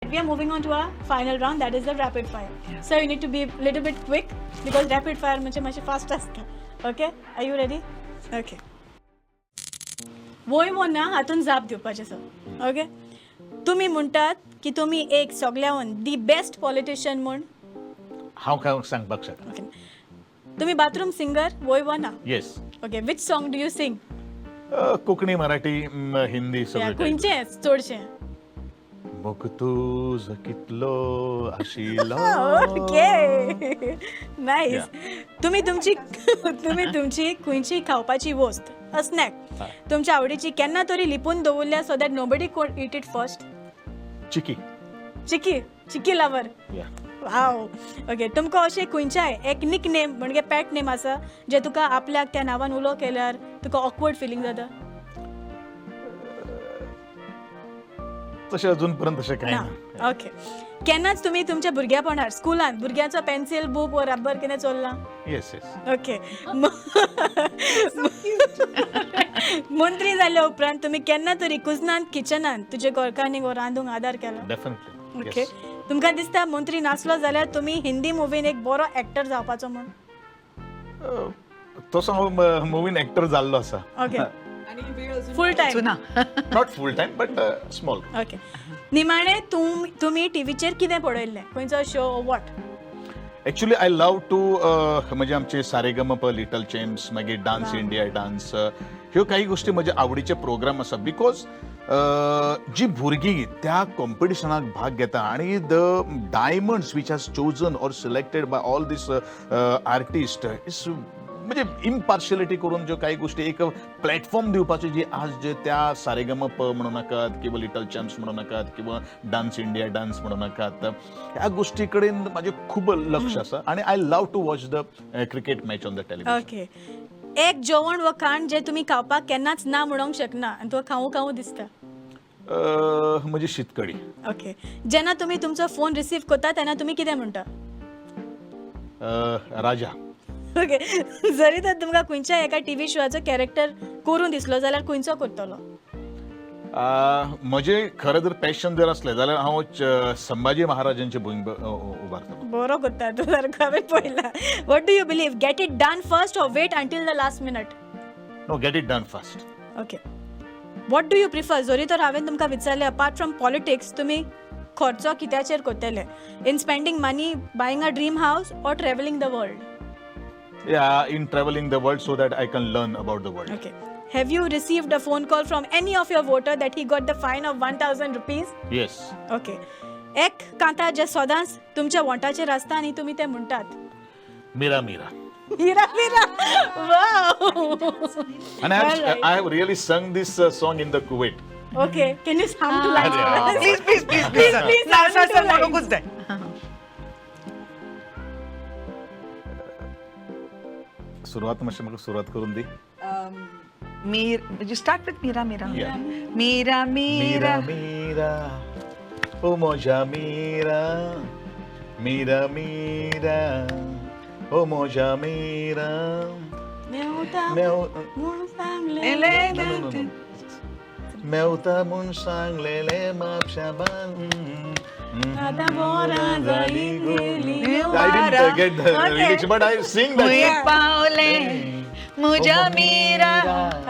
We are moving on to our final round, that is the rapid fire. So you need to be little bit quick because rapid fire म्हणजे मातशें fast आसता. Okay, are you ready? Okay. वय वो ना हातून जाप दिवपाचें sir. Okay, तुमी म्हणटात की तुमी एक सगळ्याहून the best politician म्हूण. हांव काय सांगपाक शकना. ओके, तुमी बाथरूम सिंगर वय वो ना? Yes. Okay, which song do you sing? Konkani, Marathi, Hindi सगळें. खंयचें चडशें? मोग तुजो कितलो आशिल्लो. Okay, nice. तुमी तुमची खंयची खावपाची वस्त, अ स्नॅक, तुमच्या आवडीची केन्ना तरी लिपून दवरल्या so that nobody could eat it first? Chikki. Chikki, chikki lover. या. वाव, ओके. तुमकां अशें खंयच्याय एक निक नेम म्हणजे पॅट नेम आसा जे तुका आपल्याक त्या नांवान उलो केल्यार तुका ऑकवर्ड फिलींग जाता? तशें अजून पर्यंत तशें कांय ना. ना. ओके, केन्नाच तुमी तुमच्या भुरग्यापणार स्कुलान भुरग्यांचो पेन्सिल, बूक वा रबर कितें चोरलां? Yes yes. Okay, मंत्री जाल्या उपरांत तुमी केन्ना तरी कुजनांत, किचनांत तुजे घरकान्नीक वो रांदूंक आदार केला? डेफिनेटली. ओके, तुमकां दिसता मंत्री नासलो जाल्यार तुमी हिंदी मुवीन एक बरो एक्टर जावपाचो म्हूण? तसो हांव मुवीन एक्टर जाल्लो आसा. Okay, full time? ना. Not full time but small. Okay, निमाणे तुमी टिवीचेर कितें पळयल्लें, खंयचो show, what? Actually I love to म्हणजे आमचे सारेगमप, लिटल चॅम्प्स, मागीर डान्स इंडिया डान्स, ह्यो काही गोष्टी म्हज्या आवडीचे प्रोग्राम आसा because जी भुरगीं त्या कॉम्पिटिशनाक भाग घेता आणि the diamonds which has chosen or selected by all this artist is म्हणजे इम्पार्शियलिटी करून ज्यो काही गोष्टी एक प्लॅटफॉर्म दिवपाचे जी आज जे त्या सारेगमप म्हणू नाकात किंवा लिटल चॅम्प्स म्हणू नाकात किंवा डान्स इंडिया डान्स म्हणू नाकात, ह्या गोष्टी कडेन म्हाजें खूब लक्ष आसा आणि I love to watch the cricket match on the television. Okay, एक जेवण व खाण जे तुमी खावपाक केन्नाच ना म्हणूंक शकना आनी तुका खावूं खावूं दिसता? म्हणजे शीतकडी. ओके, जेन्ना तुमी तुमचो फोन रिसीव करता तेन्ना तुमी कितें म्हणटा? राजा. ओके, जरी तर तुमकां खंयच्याय एका टिवी शोआचो कॅरेक्टर करूं दिसलो जाल्यार खंयचो करतलो? म्हजें खरें जर पॅशन जर आसलें जाल्यार हांव संभाजी महाराजांची भूंय उबारतलो. बरो करता तूं सारको, हांवें पळयला. What do you believe, get it done first or wait until the last minute? No, get it done first. Okay, what do you prefer, जरी तर हांवें तुमकां विचारलें, अपार्ट फ्रॉम पॉलिटिक्स तुमी खर्चो कित्याचेर करतले, in spending money buying a dream house or travelling the world? Yeah, in traveling the world so that I can learn about the world. Okay. Have you received a phone call from any of your voter that he got the fine of 1000 rupees? Yes. Okay. एक कांता जे सदांच तुमच्या वोंटाचेर आसता आनी तुमी ते म्हणटात? Mira Mira. Mira Mira. Wow. And I have really sung this song in the Kuwait. Okay. Can you hum two lines for us? Please, please, please, please. Please, ना hum sir two sir lines. म्हणूंकच जाय. सुरवात मातशें म्हाका सुरवात करून दी. Mir, you start with Meera Meera. Yeah. Meera Meera Meera. Meera ओ मोजा मीरा, मीरा मीरा ओ मोजा मीरा. मेवता म्हूण सांगलें. No, no, no, no. मेवता म्हूण सांगलेलें म्हापशा आतां बोरां जालीं गेलीं. I didn't get the lyrics, but I sing that. मुये पावले मुझा Meera.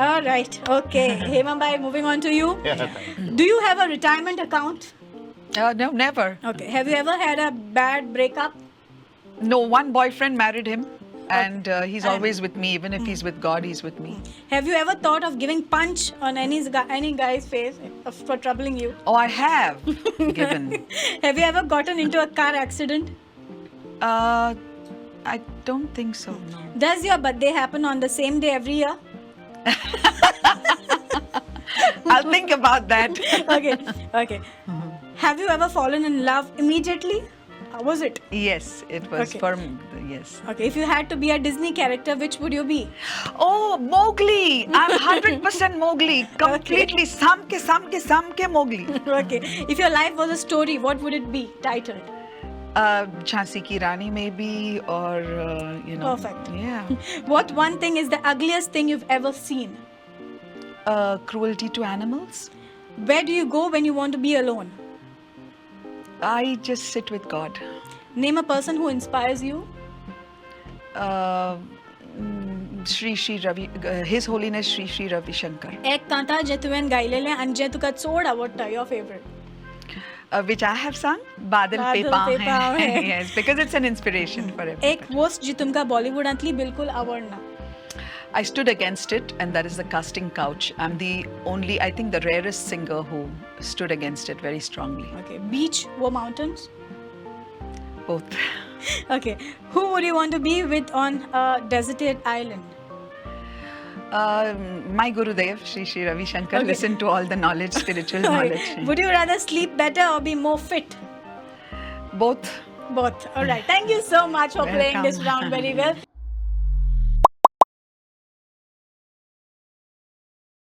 All right. Okay. Hema bhai, moving on to you. Yeah. Do you have a retirement account? No, never. Okay. Have you ever had a bad breakup? No, one boyfriend, married him, and he's always with me. Even if he's with God, he's with me. Have you ever thought of giving punch on any guy's face for troubling you? Oh, I have given. Have you ever gotten into a car accident? I don't think so. No. Does your birthday happen on the same day every year? I'll think about that. Okay. Okay. Have you ever fallen in love immediately? How was it? Yes, it was Okay. for yes. Okay. If you had to be a Disney character, which would you be? Oh, Mowgli! I'm 100% Mowgli. Completely, samke, samke, samke Mowgli. Okay. If your life was a story, what would it be titled? Jhansi Ki Rani maybe, or you know. Perfect. Yeah. What one thing is the ugliest thing you've ever seen? Cruelty to animals. Where do you go when you want to be alone? I just sit with God. Name a person who inspires you. Shri Shri Ravi, His Holiness Shri Shri Ravi Shankar. एक कांता जें तुवें गायलेलें आनी जें तुका चड आवडटा, your favourite. Which I have sung, Badal Pe Badal Paon Pe Paon Hai. Hai. Yes, because it's an inspiration for everyone. एक वस्त जी तुमकां बॉलिवूडांतली बिलकुल आवडना. I stood against it, and that is the casting couch. I'm the only, I think, the rarest singer who stood against it very strongly. Okay, beach वो mountains? Both. Okay, who would you want to be with on a deserted island? My Gurudev, Shri Shri Ravi Shankar, Okay. listen to all the knowledge, spiritual knowledge. Would you rather sleep better or be more fit? Both. Both. All right. Thank you so much for playing this Welcome. round very well.